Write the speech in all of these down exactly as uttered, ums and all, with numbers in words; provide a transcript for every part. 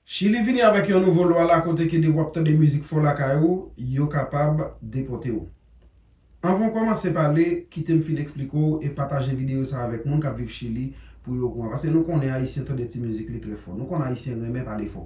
Chili vini avèk yon nouvo lwa la kote ke depi w ap tande mizik fò lakay ou, yo kapab depòte w. Anvan w kòmanse pale, kite m fin eksplike w e pataje videyo sa avèk moun k ap viv Chili pou yo okouran. Paske nou konnen Ayisyen tande ti mizik li trè fò. Nou konn Ayisyen renmen pale fò.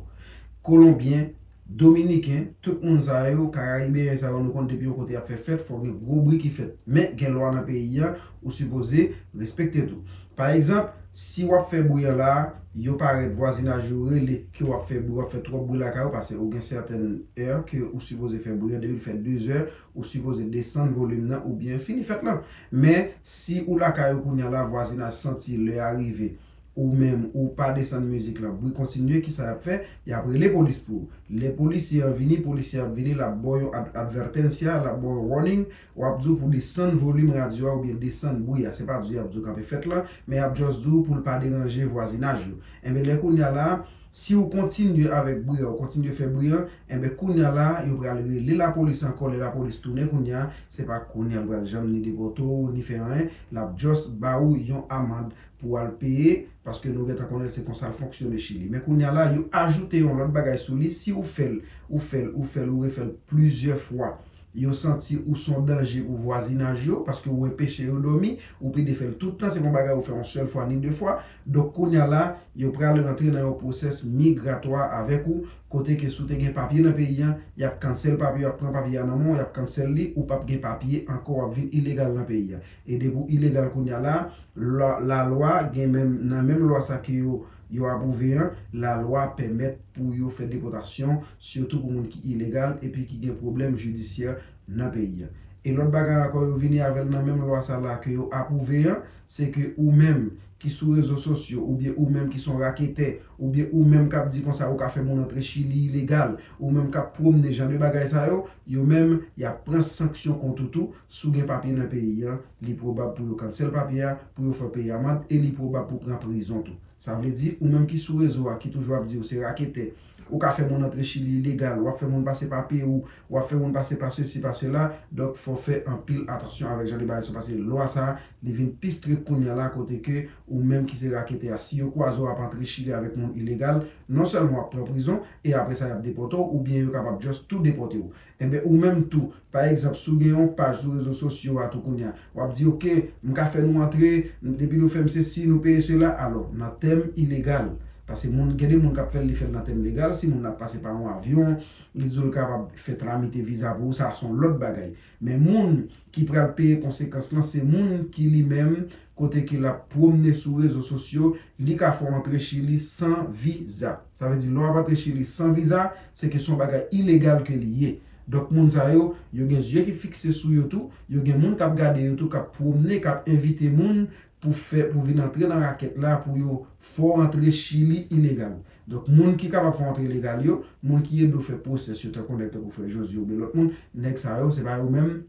Kolonbyen, Dominiken, tout moun sa yo, Karayibeyen sa yo, nou konn depi yon kote y ap fè fèt, fò gen gwo bri ki fèt. Men gen lwa nan peyi a, ou sipoze respekte tou. Pa egzanp, si w ap fè bri an la, yo parèt vwazinaj yo rele ke w ap fè bri, w ap fè twòp bri lakay ou, paske ou gen sètèn è ke ou sipoze fè bri an, depi l fè de zè, ou sipoze desann volim nan oubyen fini fèt lan. Men, si ou lakay ou kounye a la, vwazinaj santi lè a rive, ou menm ou pa desann mizik lan, bri kontinye, kisa y ap fè? Y ap rele polis pou ou. Lè polisye an vini, polisye ap vini, l ap ba w yon ad- advertencia, l ap ba w yon warning, w ap di w pou desann volim radyo a oubyen desann bri a. Se pa di y ap di w kanpe fèt lan, men y ap just di w pou l pa deranje vwazinaj yo. Enben, lè kounye a la, si w kontinye avèk bri a, w kontinye fè bri an, enben, kounye a la, yo pral rele lapolis ankò. Lè lapolis tounen kounye a, se pa kounye a l pral janm ni depòte w, ni fè anyen, l ap just ba w yon amann pou w al peye, paske nou gentan konnen se konsa l fonksyone Chili. Men kounye a la, yo ajoute yon lòt bagay sou li, si w fè l, ou fè l, ou fè l, ou refè l plizyè fwa, yo santi ou se yon danje pou vwazinaj yo, paske ou enpeche yo dòmi, ou pede fè l tout tan, se pa yon bagay ou fè yon sèl fwa ni de fwa. Donk, kounye a la, yo pral rantre nan yon pwosès migratwa avèk ou, kote ke si w te gen papye nan peyi a, y ap cancel papye, y ap pran papye a nan men w, y ap cancel li, ou p ap gen papye ankò, w ap vin ilegal nan peyi a. E depi w ilegal kounye a la, la, lalwa gen menm, nan menm lwa sa ke yo, yo apwouve an, lalwa pèmèt pou yo fè depòtasyon, sitou pou moun ki ilegal epi ki gen pwoblèm jidisyè nan peyi a. E lòt bagay ankò, yo vini avè l nan menm lwa sa la ke yo apwouve an, se ke ou menm ki sou rezo sosyo, oubyen ou menm ki se yon raketè, oubyen ou menm k ap di konsa ou ka fè moun antre Chili ilegal, ou menm k ap pwomne jan de bagay sa yo, yo menm, y ap pran sanksyon kont ou tou. Si w gen papye nan peyi a, li pwobab pou yo cancel papye a, pou yo fè w peye amann, e li pwobab pou w pran prizon tou. Sa vle di, ou menm ki sou rezo a, ki toujou ap di w se raketè, ou ka fè moun antre Chili ilegal, w ap fè moun pase pa Pewou, w ap fè moun pase pa sesi, pa sela, donk fò w fè anpil atansyon avèk jan de bagay sa yo, paske lwa sa a, li vin pi strik kounye a la, kote ke ou menm ki se raketè a, si yo kwaze w ap antre Chili avèk moun ilegal, non sèlman w ap pran prizon, e apre sa y ap depòte w, oubyen yo kapab just tou depòte w. Enben, ou menm tou, pa egzanp, si w gen yon paj sou rezo sosyo a tou kounye a, w ap di, "Oke, m ka fè nou antre, depi nou fè m sesi, nou peye sela." Alò, nan tèm ilegal, paske moun, gen de moun k ap fè l, li fè l nan tèm legal, si moun nan ap pase pa yon avyon, li di w l kapab fè tramite viza pou ou, sa a se yon lòt bagay. Men moun ki pral peye konsekans lan, se moun ki li menm, kote ke l ap pwomne sou rezo sosyo, li ka fè w antre Chili san viza. Sa vle di, lè w ap antre Chili san viza, se ke se yon bagay ilegal ke li ye. Donk, moun sa yo, yo gen zye ki fikse sou yo tou, yo gen moun k ap gade yo tou, k ap pwomne, k ap envite moun pou fè, pou vin antre nan rakèt la, pou yo fè w antre Chili ilegal. Donk, moun ki kapab fè w antre legal yo, moun ki ede w fè pwosès yo, tankou nèg tankou frè Josie oubyen lòt moun, nèg sa yo, se pa yo menm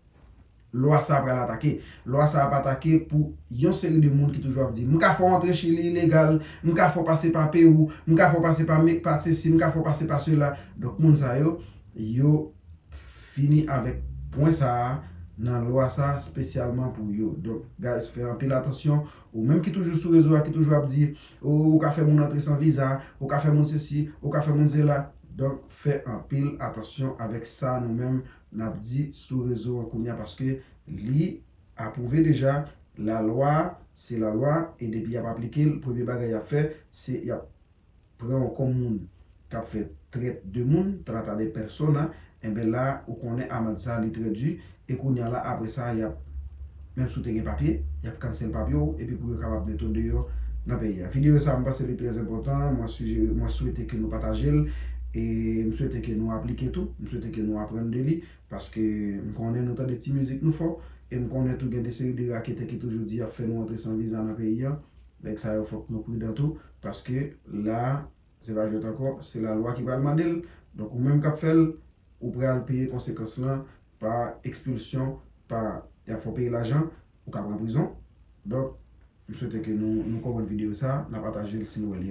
lwa sa a pral atake. Lwa sa a ap atake pou yon seri de moun ki toujou ap di, "M ka fè w antre Chili ilegal, m ka fè w pase pa Pewou, m ka fè w pase pa me-, pa sesi, m ka fè w pase pa sela." Donk, moun sa yo, yo fini avèk pwen sa a nan lwa sa a espesyalman pou yo. Donk, guys, fè anpil atansyon. Ou menm ki toujou sou rezo a, ki toujou ap di, "O, ou ka fè moun antre san viza, ou ka fè moun sesi, ou ka fè moun sela." Donk, fè anpil atansyon avèk sa nou menm n ap di sou rezo an kounye a, paske li apwouve deja, lalwa se lalwa, e depi y ap aplike l, premye bagay y ap fè, se y ap pran w kòm moun k ap fè trèt de moun, trata de persona, enben la, ou konnen amann sa a, li trè di, e kounye a la, apre sa, y ap, menm si w te gen papye, y ap cancel papye w, epi pou yo kapab mete w deyò nan peyi a. Videyo sa a, m panse li trè enpòtan, mwen sijere, mwen swete ke nou pataje l, e m swete ke nou aplike tou, m swete ke nou aprann de li, paske m konnen nou tande ti mizik nou fò, e m konnen tou gen de seri de raketè ki toujou di y ap fè nou antre san viza nan peyi a. Nèg sa yo fòk nou pridan tou, paske la, se pa jwèt ankò, se lalwa ki pral mande l. Donk, ou menm k ap fè l, ou pral peye konsekans lan pa ekspilsyon, pa, y ap fè w peye lajan, ou ka pran prizon. Donk, m swete ke nou, nou konprann videyo sa, n a pataje l si nou wè li